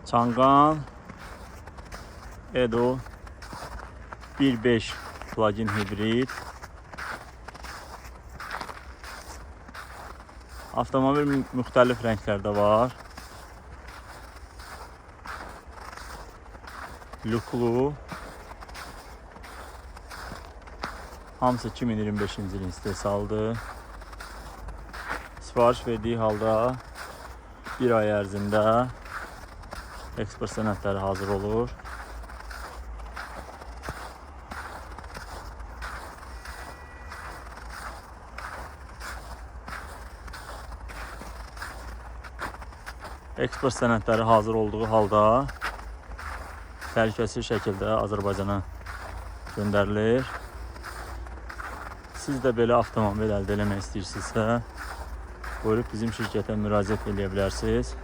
Changan Edo 1.5 plug-in hibrid. Avtomobil müxtəlif rənglərdə var. Lüklu. Hamısı 2025-ci ilin istehsalıdır. Sifariş verdiyi halda bir ay ərzində eksport sənədləri hazır olur. Eksport sənədləri hazır olduğu halda təhlükəsiz şəkildə Azərbaycana göndərilir. Siz də belə avtomobil əldə eləmək istəyirsinizsə, buyurub bizim şirkətə müraciət eləyə bilərsiniz.